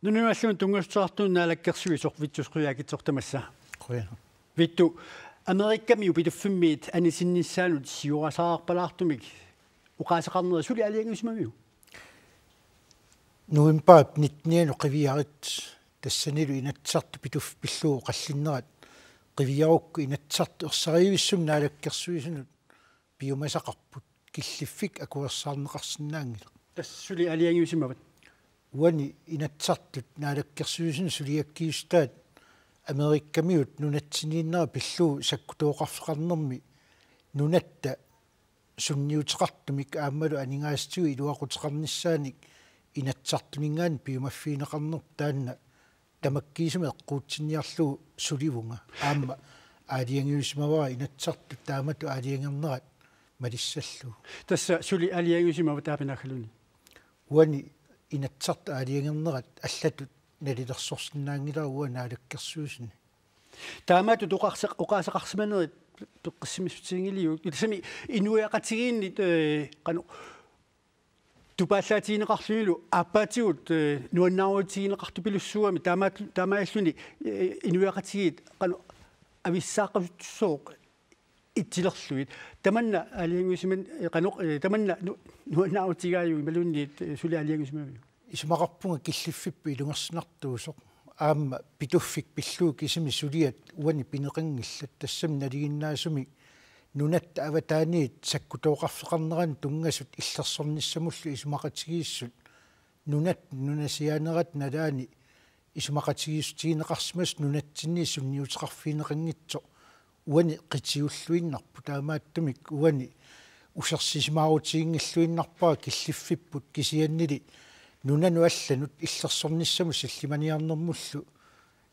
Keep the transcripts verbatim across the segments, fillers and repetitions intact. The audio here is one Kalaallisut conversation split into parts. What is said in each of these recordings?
Nunanut allanut tunngassuteqartunut naalakkersuisoq Vittus Qujaukitsoq tamassa. Qujanaq. Vittus, Amerikamiut Pituffimmiit anisinnissaannut siorasaarpalaartumik oqaaseqarnerit suli aalajangiussimaviuk? Novembarip nittenianut qiviarit, tassanilu Inatsisartut Pituffik pillugu oqallinnerat qiviarukku Inatsisartut ersarivissumik naalakkersuisunut piumasaqarput, killiffik akuersaarneqarsinnaanngilaq. Tassa suli aalajangiussimavat? Uani Inatsisartut naalakkersuisunut suliakkiissutaat Amerikamiut nunatsinniinnera pillugu sakkutooqarfeqarnermi nunatta sunniuteqartumik aammalu aningaasatigut iluaquteqarnissaanik Inatsisartuninngaanniit piumaffigineqarnerput, taanna tamakkiisumik eqquutsinniarlugu sulivunga. Aamma aalajangiussimavara Inatsisartut taamatut aalajangernerat malissallugu. Tassa suli aalajangiussimavat taava naaggaluni? Uani Inatsisartut aalajangernerat allatut nalilersorsinnaanngilara uanga naalakkersuisuni. Taamatut oqarse-, oqaaseqarsimanerit peqqissimissutiginngiliuk? Tassami inuiaqatigiinni, eh, qanoq tupaallaatigineqarlunilu aappaatigut, eh, nuannaarutigineqartupilussuugami, taamaat-, taamaalilluni, eh, inuiaqatigiit qanoq avissaaqqussooq itsilerlugit. Tamanna aalajangiussiman-, eh, qanoq, eh, tamanna nu-, nuannaarutigaajugit imaluunniit, eh, suli aalajangiussimaviuk? Isumaqarpunga killiffipput ilungersunartuusoq. Aamma Pituffik pillugu kisimik suliat uani pineqanngillat, tassami nalinginnaasumik nunatta avataaniit sakkutooqarfeqarneranut tunngasut illersornissamullu isumaqatigiissut, nunatta nunasiaanerata nalaani isumaqatigiissutigineqarsimasut nunatsinniit sunniuteqarfigineqanngitsoq uani qitiulluinnarpoq, taamaattumik uani usersisimaarutiginngilluinnarpara killiffipput, kisiannili nunanut allanut illersornissamut sillimaniarnermullu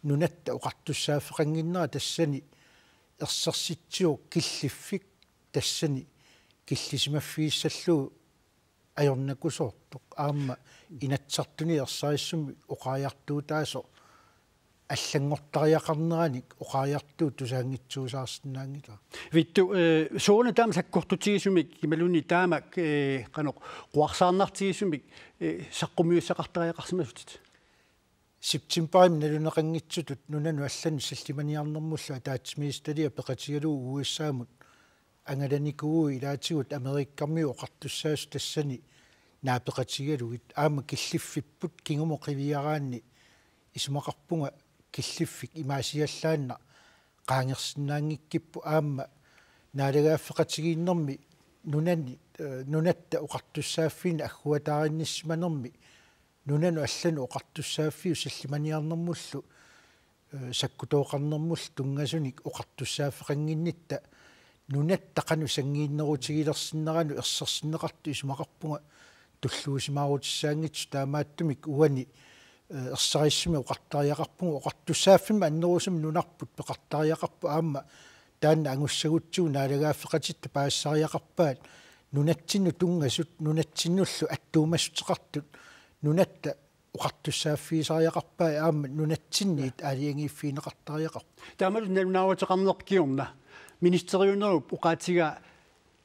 nunatta oqartussaaffeqannginnera tassani ersersitsivoq killiffik tassani killisimaffigissallugu ajornakusoortoq. Aamma Inatsisartuni ersarissumik oqariartuutaasoq allanngortariaqarneranik oqariartuut tusaanngitsuusaarsinnaanngilaa. Vittus, eh, soorunami taama sakkortutigisumik imaluunniit taama, eh, qanoq quersaarnartigisumik, eh, saqqummiussaqartariaqarsimasutit? Septembarimi naluneqanngitsutut nunanut allanut sillimaniarnermullu ataatsimiititaliaq peqatigalugu U S A-mut angalanikuuvugut, ilaatigut Amerikamiut oqartussaasut tassani naapeqatigalugit. Aamma killiffipput kingumut qiviaraanni isumaqarpunga killiffik imaasiallaannaq qaangersinnaanngikkipput, aamma naalagaaffeqatigiinnermi nunani, eh, nunatta oqartussaaffiini agguataarinnissisimanermi nunanut allanut oqartussaaffiup sillimaniarnermullu, eh, sakkutooqarnermullu tunngasunik oqartussaaffeqannginnitta nunatta qanoq sanngiinnerutigilersinneranut ersersinneqartut isumaqarpunga tulluusimaarutissaanngitsut, taamaattumik uani, eh, ersarissumik oqartariaqarpunga, oqartussaaffimmik annerusumik nunarput peqartariaqarpoq, aamma taanna angussagutsigu naalagaaffeqatitta paasisariaqarpaat nunatsinnut tunngasut nunatsinnullu attuumassuteqartut nunatta oqartussaaffigisariaqarpaat, aamma nunatsinniit aalajangiiffigineqartariaqarput. Taamalu nalunaaruteqarnerput kingorna ministeriunerup oqaatigaa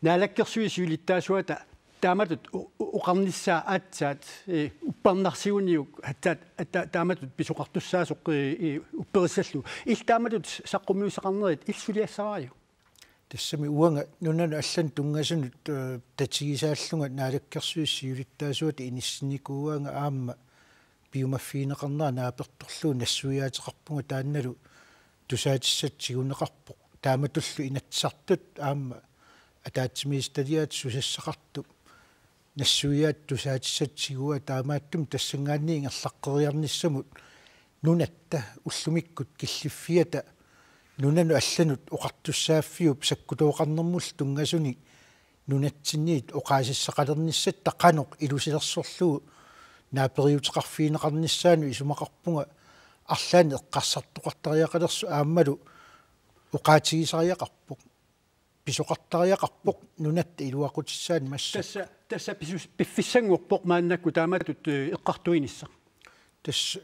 naalakkersuisut siulittaasuata taamatut o-, o-, oqarnissaa aatsaat, eh, uppernarsiguniuk aatsaat, aatsaat taamatut pisoqartussaasoq, eh, eh, upperissallugu. Illit taamatut saqqummiussaqarnerit illit suliassavariuk? Tassami uanga nunanut allanut tunngasunut, eh, tatigisaallunga naalakkersuisut siulittaasuata inissinnikuugaanga aamma piumaffigineqarnera naapertorlugu nassuiaateqarpunga, taannalu tusaatissatut tiguneqarpoq. Taamatullu Inatsisartut aamma ataatsimiititaliaat susassaqartup nassuiaatut tusaatissatut tiguaa, taamaattumik tassanngaanniit ingerlaqqeriarnissamut nunatta ullumikkut killiffiata nunanut allanut oqartussaaffiup sakkutooqarnermullu tunngasunik nunatsinniit oqaasissaqalernissatta qanoq ilusilersorlugu naaperiuteqarfigineqarnissaanut isumaqarpunga arlaannik eqqarsartoqartariaqalersoq aammalu oqaatigisariaqarpoq, pisoqartariaqarpoq nunatta iluaqutissaanik massakkut. Tassa, tassa pisus-, piffissanngorpoq maannakkut taamatut, eh, eqqartuinissaq. Tassa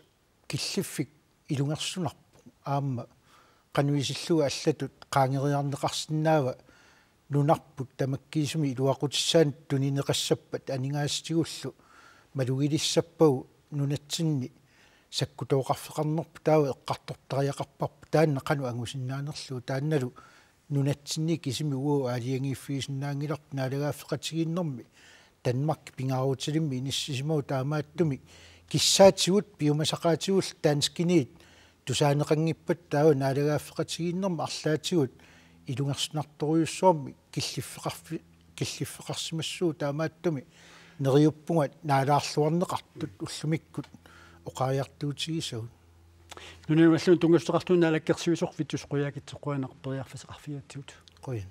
killiffik ilungersunarpoq, aamma qanoq isillugu allatut qaangeriarneqarsinnaava nunarput tamakkiisumik iluaqutissaanut tunineqassappat aningaasatigullu malugilissappagu nunatsinni sakkutooqarfeqarnerput taava eqqartortariaqarparput taanna qanoq angusinnaanerlugu, taannalu nunatsinni kisimi uagut aalajangiiffigisinnaanngilarput naalagaaffeqatigiinnermi Danmarkip pingaarutilimmik inissisimasoq, taamaattumik kissaatigut piumasaqaatigullu danskiniit tusaaneqanngippat taava naalagaaffeqatigiinnermi arlaatigut ilungersunartorujussuarmik killiffeqarfi-, killiffeqarsimassuugut, taamaattumik neriuppunga naalaarluarneqartut ullumikkut oqariartuutigisagut. Nunanut allanut tunngassuteqartunut naalakkersuisoq Vittus, qujanaq, qujanaq periarfissaqarfigigatsigut. Qujan.